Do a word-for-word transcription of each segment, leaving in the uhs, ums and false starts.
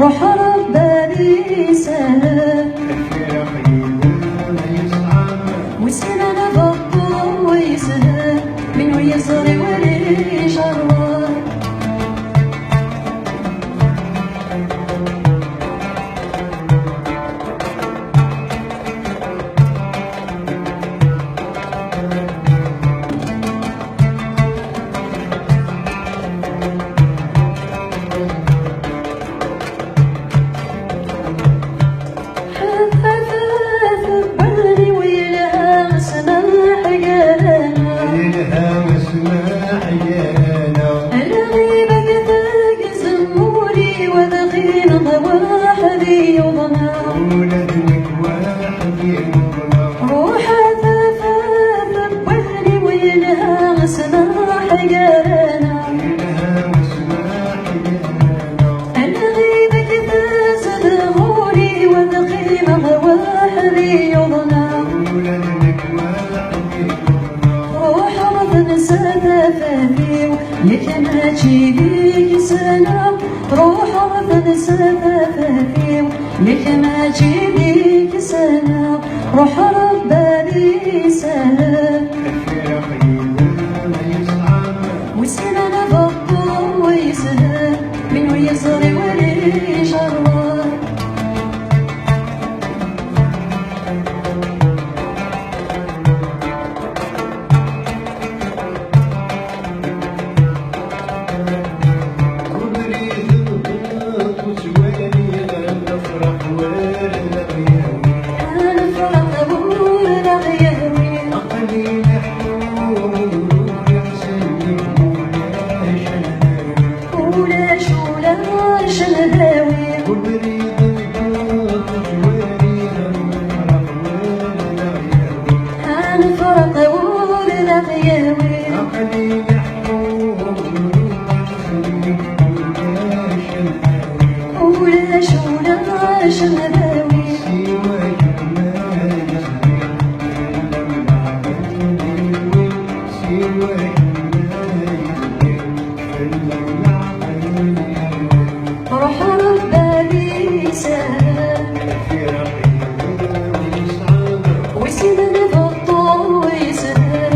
Ruḥ Ṛebbi ad isahel. Lfiraq yellan yesɛan. Wissen ad beṭṭu yeshel. Min ur yeẓri wala ijerreb. Ḥafa tewwali-w yelha ssmaḥ gar-aneɣ. Yelha ssmaḥ gar-aneɣ. Lɣiba tgezm ul-iw ad ɣineɣ weḥd-i yuḍneɣ. Ula d nekk weḥd-i yuḍneɣ. Ruḥ a tafat n wahli-w yelha ssmaḥ gar-aneɣ. Yelha ssmaḥ gar-aneɣ. Lɣiba-k tezdeɣ ul-iw ad qqimeɣ weḥd-i yuḍneɣ. Ula d nekk weḥd-i yuḍneɣ. Ruḥ ṛuḥ tensa tafat-iw, yak mačči d-ikkes-aneɣ. Ruḥ ṛuḥ tensa tafat-iw, yak mačči d-ikkes-aneɣ. Ruḥ Ṛebbi ad isahel. Lfiraq yellan yesɛan. Wissen ad beṭṭu yeshel. Min ur yeẓri wala ijerreb. Lfiraq ur aɣ-yehwi. Aql-i leḥḥuɣ, ur ḥṣiɣ ulac, ulac, ulac ndawi. Ad nefreq ur aɣ-yehwi. Aql-i leḥḥuɣ, ulac, ulac ndawi. Ruḥ Ṛebbi ad isahel. Wissen ad beṭṭu yeshel.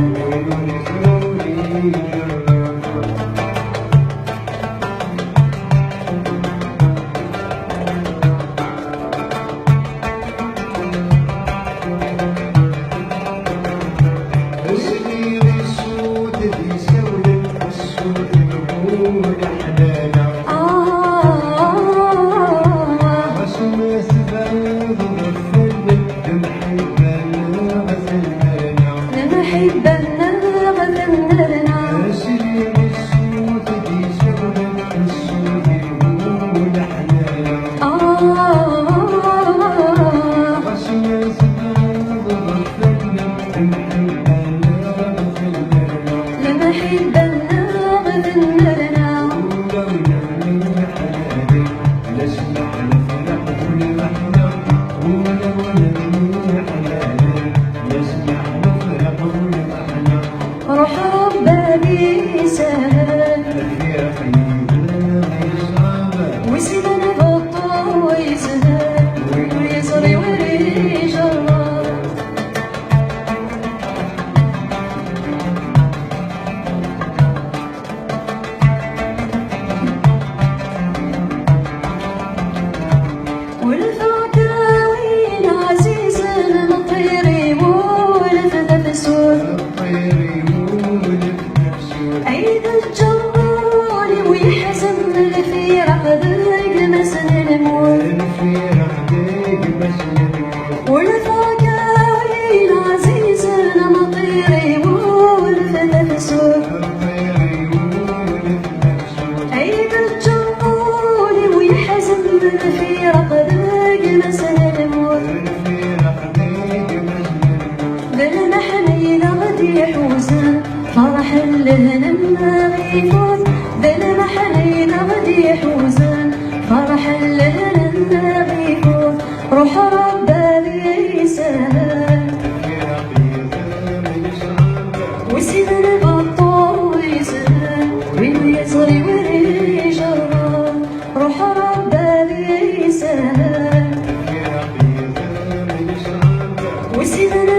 Sidney